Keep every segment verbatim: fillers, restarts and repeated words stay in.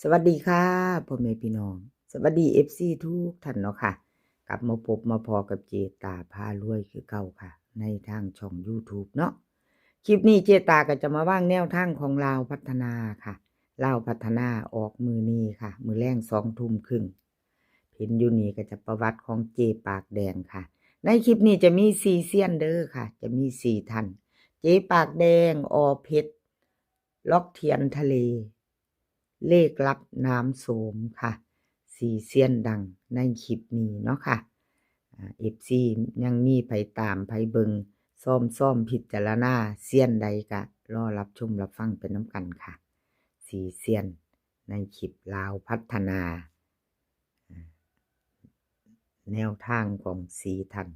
สวัสดีค่ะ พ่อแม่พี่น้อง สวัสดี เอฟซี ทุกท่านเนาะค่ะ กลับมาพบมาพ้อกับเจตาพารวยคือเก่าค่ะ ในทางช่อง YouTube เนาะ คลิปนี้เจตาก็จะมาวางแนวทางของลาวพัฒนาค่ะ ลาวพัฒนาออกมื้อนี้ค่ะ มื้อแลงสองทุ่มครึ่ง เห็นอยู่นี่ก็จะประวัติของเจปากแดงค่ะ ในคลิปนี้จะมีสี่เซียนเด้อค่ะ จะมีสี่ท่าน เจปากแดง อ.เพชร ล็อกเทียนทะเล เลขลับน้ำโสมค่ะ สี่เซียนดังในคลิปนี้เนาะค่ะ อ่า เอฟซี ยังมีไผตามไผเบิ่ง ซ่อมซ่อมพิจารณาเซียนใดก็รอรับชมรับฟังไปนำกันค่ะ สี่เซียนในคลิปลาวพัฒนา อ่า แนวทางของสี่ท่าน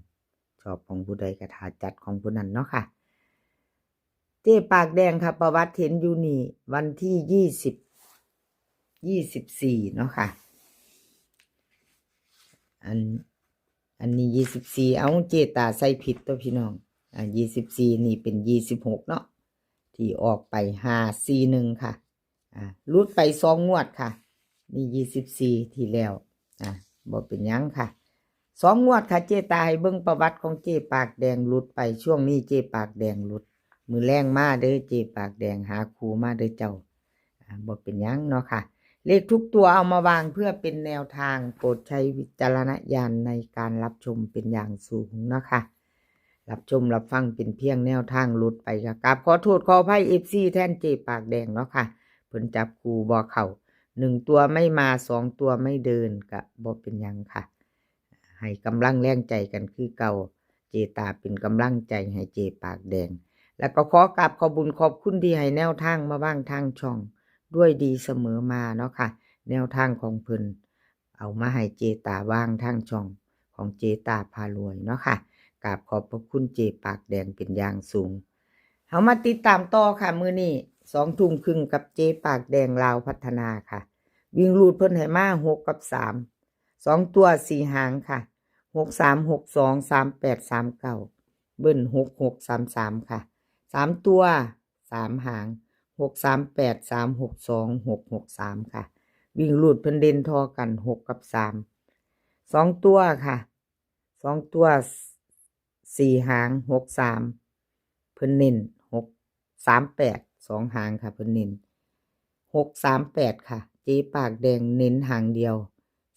ชอบของผู้ใดก็ถ้าจัดของผู้นั้นเนาะค่ะ เจปากแดงค่ะ ประวัติเห็นอยู่นี่ วันที่ยี่สิบ ยี่สิบสี่ เนาะค่ะ อัน อันนี้ ยี่สิบสี่ เอาเจตาใส่ผิดตัวพี่น้อง อ่า ยี่สิบสี่ นี่เป็น ยี่สิบหก เนาะ ที่ออกไป ห้าสี่หนึ่ง ค่ะ อ่า หลุดไปสองงวดค่ะ นี่ ยี่สิบสี่ ที่แล้ว อ่า บ่เป็นหยังค่ะ สองงวดค่ะ เจตาให้เบิ่งประวัติของเจปากแดงหลุดไป ช่วงนี้เจปากแดงหลุด มื้อแลงมาเด้อ เจปากแดงหาคู่มาเด้อเจ้า อ่า บ่เป็นหยังเนาะค่ะ เลขทุกตัวเอามาวางเพื่อเป็นแนวทาง โปรดใช้วิจารณญาณในการรับชมเป็นอย่างสูงเนาะค่ะ รับชมรับฟังเป็นเพียงแนวทาง หลุดไปก็กราบขอโทษขออภัย เอฟซี แทนเจปากแดงเนาะค่ะ เพิ่นจับคู่บ่เข้า หนึ่งตัวไม่มา สองตัวไม่เดินก็บ่เป็นหยังค่ะ ให้กำลังแรงใจกันคือเก่า เจตาเป็นกำลังใจให้เจปากแดง แล้วก็ขอกราบขอบบุญขอบคุณที่ให้แนวทางมาวางทางช่องด้วยดีเสมอมาเนาะค่ะ แนวทางของเพิ่นเอามาให้เจตาวางทางช่องของเจตาพารวยเนาะค่ะ กราบขอบพระคุณเจปากแดงเป็นอย่างสูง เฮามาติดตามต่อค่ะ มื้อนี้สองทุ่มครึ่งกับเจปากแดงลาวพัฒนาค่ะ วิ่งรูดเพิ่นให้มาหกกับสาม สองตัวสี่หางค่ะ หกสาม หกสอง สามแปด สามเก้า เบิ้ล หกหก สามสาม ค่ะ สามตัวสามหาง หกสามแปด สามหกสอง หกหกสาม ค่ะ วิ่งรูดเพิ่นเด่นท่อกันหกกับสาม สองตัวค่ะ สองตัวสี่หาง หกสาม เพิ่นเน้น หกสามแปด สองหางค่ะ เพิ่นเน้น หกสามแปด ค่ะ เจปากแดงเน้นหางเดียว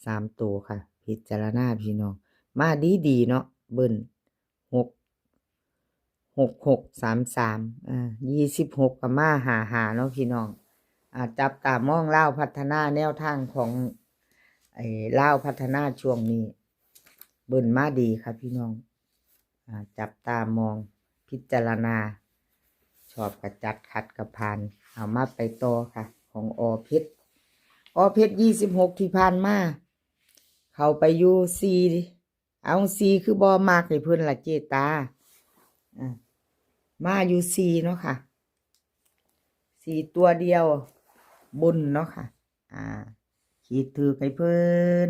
สามตัวค่ะ พิจารณาพี่น้อง มาดีๆ เนาะ เบิ้ล หก หกหก สามสาม อ่า ยี่สิบหก ก็มาห้าห้า เนาะพี่น้อง อ่า จับตามองลาวพัฒนาแนวทางของ ไอ้ลาวพัฒนาช่วงนี้ เบิ้ลมาดีค่ะพี่น้อง อ่า จับตามองพิจารณา ชอบกะจัด ขัดกะผ่าน เอามาไปต่อค่ะ ของ อ.เพชร อ.เพชร ยี่สิบหก ที่ผ่านมา เข้าไปอยู่สี่ เอาสี่คือบ่มักให้เพิ่นล่ะเจตา อ่า มาอยู่สี่เนาะค่ะ สี่ตัวเดียวบนเนาะค่ะ อ่า ขีดถืกให้เพิ่น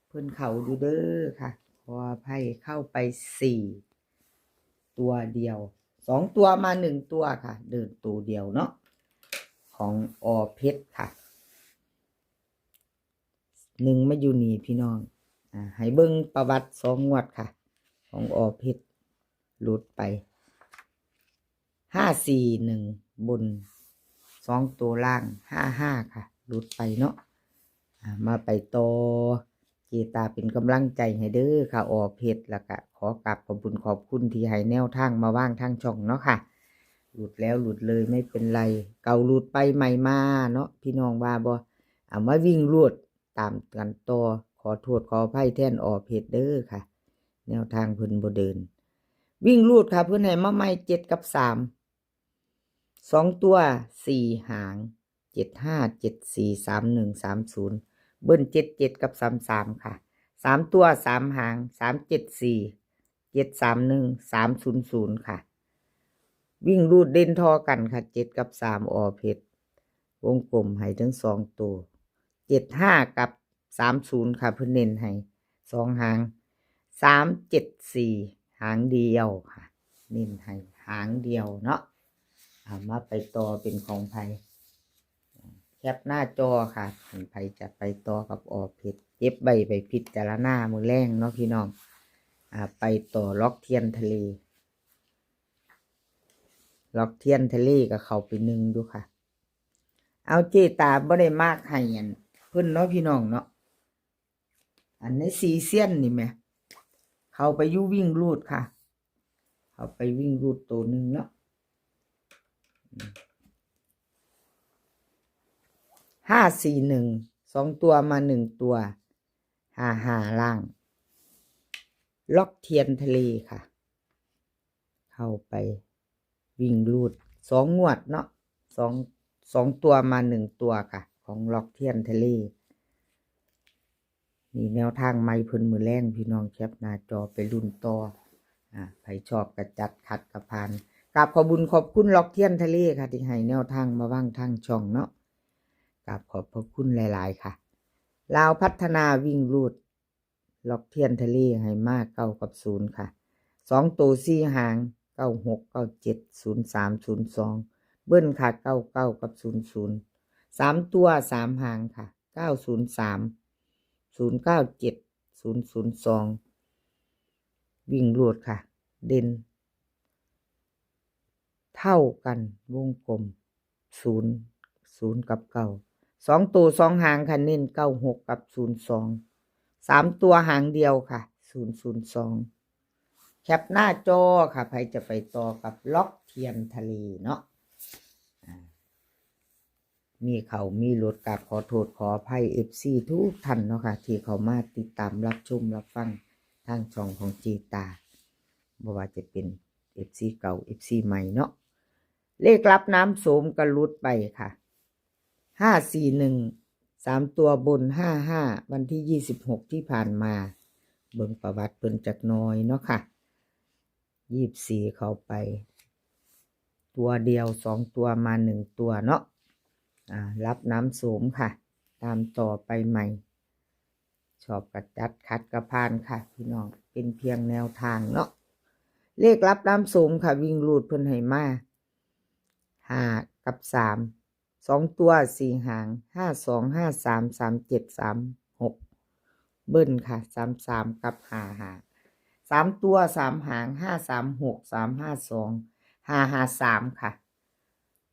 เพิ่นเข้าอยู่เด้อค่ะ ขออภัย เข้าไปสี่ตัวเดียว สองตัวมาหนึ่งตัวค่ะ เดินตัวเดียวเนาะ ของ อ.เพชร ค่ะ หนึ่งมาอยู่นี่พี่น้อง อ่า ให้เบิ่งประวัติสองงวดค่ะ ของ อ.เพชร หลุดไป ห้าสี่หนึ่ง บน สองตัวล่าง ห้าห้า ค่ะ หลุดไปเนาะ อ่า มาไปต่อ เจตาเป็นกำลังใจให้เด้อค่ะ อ.เพชร แล้วก็ขอกราบขอบบุญขอบคุณที่ให้แนวทางมาวางทางช่องเนาะค่ะ หลุดแล้วหลุดเลยไม่เป็นไร เก่าหลุดไปใหม่มาเนาะ พี่น้องว่าบ่ เอามาวิ่งรูดตามกันต่อ ขอโทษขออภัยแทน อ.เพชร เด้อค่ะ แนวทางเพิ่นบ่เดิน วิ่งรูดค่ะ เพิ่นให้มาใหม่เจ็ดกับสาม สองตัวสี่หาง เจ็ดห้า เจ็ดสี่ สามหนึ่ง สามศูนย์ เบิ้ล เจ็ดเจ็ด กับ สามสาม ค่ะ สามตัวสามหาง สามเจ็ดสี่ เจ็ดสามหนึ่ง สามศูนย์ศูนย์ ค่ะ วิ่งรูดเด่นท่อกันค่ะ เจ็ดกับสาม อ.เพชร วงกลมให้ทั้งสองตัว เจ็ดห้า กับ สามศูนย์ ค่ะ เพิ่นเน้นให้สองหาง สามเจ็ดสี่ หางเดียวค่ะ เน้นให้หางเดียวเนาะ เอามาไปต่อเป็นของไผ แคปหน้าจอค่ะ คันไผจะไปต่อกับออเพชร เก็บไว้ไปพิจารณามื้อแลงเนาะพี่น้อง อ่า ไปต่อล็อกเทียนทะเล ล็อกเทียนทะเลก็เข้าไปหนึ่งอยู่ค่ะ เอาเจตาบ่ได้มากให้อันเพิ่นเนาะพี่น้องเนาะ อันในสี่เซียนนี่แหม เข้าไปอยู่วิ่งรูดค่ะ เข้าไปวิ่งรูดตัวหนึ่งเนาะ ห้าสี่หนึ่ง สองตัวมาหนึ่งตัว ห้าห้าล่าง ล็อกเทียนทะเลค่ะ เข้าไปวิ่งรูดสองงวดเนาะ สอง สองตัวมาหนึ่งตัวค่ะ ของล็อกเทียนทะเล มีแนวทางใหม่เพิ่นมื้อแลง พี่น้องแคปหน้าจอไปลุ้นต่อ อ่า ไผชอบก็จัด ขัดก็ผ่าน กราบขอบบุญขอบคุณล็อกเทียนทะเลค่ะ ที่ให้แนวทางมาวางทางช่องเนาะ กราบขอบพระคุณหลายๆค่ะ ลาวพัฒนาวิ่งรูด ล็อกเทียนทะเลให้มาเก้ากับศูนย์ค่ะ สองตัวสี่หาง เก้าหก เก้าเจ็ด ศูนย์สาม ศูนย์สอง เบิ้ลค่ะ เก้าเก้า กับ ศูนย์ศูนย์ สามตัวสามหางค่ะ เก้าศูนย์สาม ศูนย์เก้าเจ็ด ศูนย์ศูนย์สอง วิ่งรูดค่ะ เด่น เท่ากัน วงกลม ศูนย์ ศูนย์ กับ เก้า สองตัวสองหางค่ะ เน้น เก้าหก กับ ศูนย์สอง สามตัวหางเดียวค่ะ ศูนย์ศูนย์สอง แคปหน้าจอค่ะ ไผจะไปต่อกับล็อกเทียนทะเลเนาะ อ่า มีเข้ามีหลุด กราบขอโทษขออภัย เอฟซี ทุกท่านเนาะค่ะ ที่เข้ามาติดตามรับชมรับฟังทางช่องของเจตา บ่ว่าจะเป็น เอฟซี เก่า เอฟซี ใหม่เนาะ เลขลับน้ำโสมก็หลุดไปค่ะ ห้าสี่หนึ่ง สามตัวบน ห้าห้า วันที่ยี่สิบหกที่ผ่านมา เบิ่งประวัติเพิ่นจักหน่อยเนาะค่ะ ยี่สิบสี่เข้าไป ตัวเดียว สองตัวมาหนึ่งตัวเนาะ อ่า ลับน้ำโสมค่ะ ตามต่อไปใหม่ ชอบก็จัด ขัดก็ผ่านค่ะ พี่น้อง เป็นเพียงแนวทางเนาะ เลขลับน้ำโสมค่ะ วิ่งรูดเพิ่นให้มา ห้า กับ สาม สองตัวสี่หาง ห้าสอง ห้าสาม สามเจ็ด สามหก เบิ้ลค่ะ สามสาม กับ ห้าห้า สามตัวสามหาง ห้าสามหก สามห้าสอง ห้าห้าสาม ค่ะ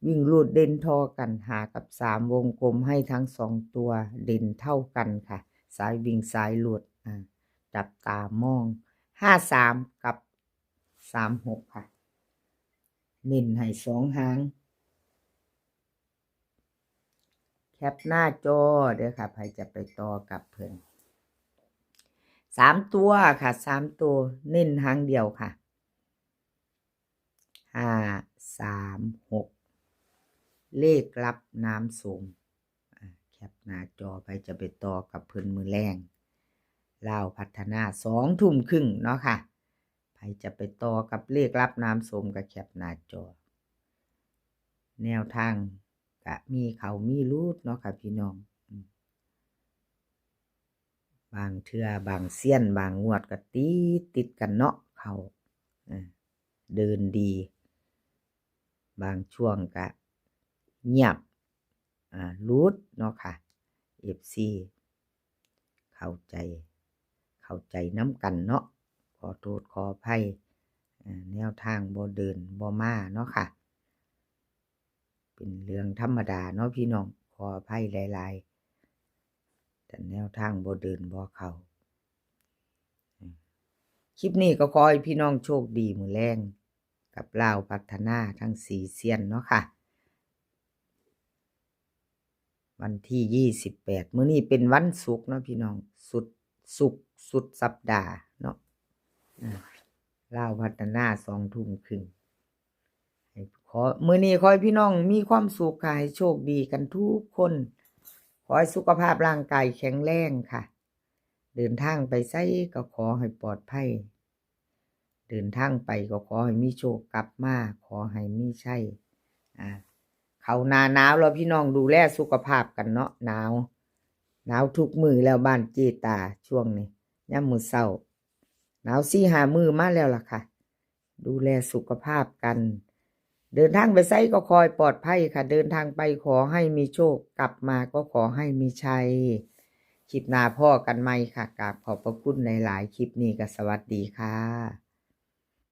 วิ่งรูดเด่นท่อกัน ห้า กับ สาม วงกลมให้ทั้งสองตัว เด่นเท่ากันค่ะ สายวิ่งสายรูด อ่า จับตามอง ห้าสาม กับ สามหก ค่ะ เน้นให้สองหาง แคปหน้าจอเด้อค่ะ ไผจะไปต่อกับเพิ่น สามตัวค่ะ สามตัว เน้นหางเดียวค่ะ ห้าสามหก เลขลับน้ำโสม อ่า แคปหน้าจอ ไผจะไปต่อกับเพิ่นมื้อแลง ลาวพัฒนา สองทุ่มครึ่งเนาะค่ะ ไผจะไปต่อกับเลขลับน้ำโสมก็แคปหน้าจอ แนวทางก็มีเข้ามีหลุดเนาะค่ะพี่น้อง อืม บางเทื่อบางเซียนบางงวดก็ติดติดกันเนาะ เข้า เออ เดินดี บางช่วงก็เงียบ อ่า หลุดเนาะค่ะ เอฟซี เข้าใจ เข้าใจนำกันเนาะ ขอโทษขออภัย อ่า แนวทางบ่เดินบ่มาเนาะค่ะ เป็นเรื่องธรรมดาเนาะพี่น้อง ขออภัยหลายๆ แต่แนวทางบ่เดินบ่เข้า อืม คลิปนี้ก็ขอให้พี่น้องโชคดีมื้อแลง กับลาวพัฒนาทั้งสี่เซียนเนาะค่ะ วันที่ยี่สิบแปด มื้อนี้เป็นวันศุกร์เนาะพี่น้อง สุด ศุกร์สุดสัปดาห์เนาะ อ่า ลาวพัฒนา สองทุ่มครึ่ง ให้ขอ มื้อนี้ขอให้พี่น้องมีความสุขค่ะ ให้โชคดีกันทุกคน ขอให้สุขภาพร่างกายแข็งแรงค่ะ เดินทางไปไสก็ขอให้ปลอดภัย เดินทางไปก็ขอให้มีโชค กลับมาขอให้มีชัย อ่า เข้าหน้าหนาวแล้วพี่น้อง ดูแลสุขภาพกันเนาะ หนาว หนาวทุกมื้อแล้วบ้านเจตาช่วงนี้ ยามมื้อเช้า หนาวสี่ห้ามื้อมาแล้วล่ะค่ะ ดูแลสุขภาพกัน เดินทางไปไสก็ขอให้ปลอดภัยค่ะ เดินทางไปขอให้มีโชค กลับมาก็ขอให้มีชัย คลิปหน้าพ้อกันใหม่ค่ะ กราบขอบพระคุณหลายๆ คลิปนี้ก็สวัสดีค่ะ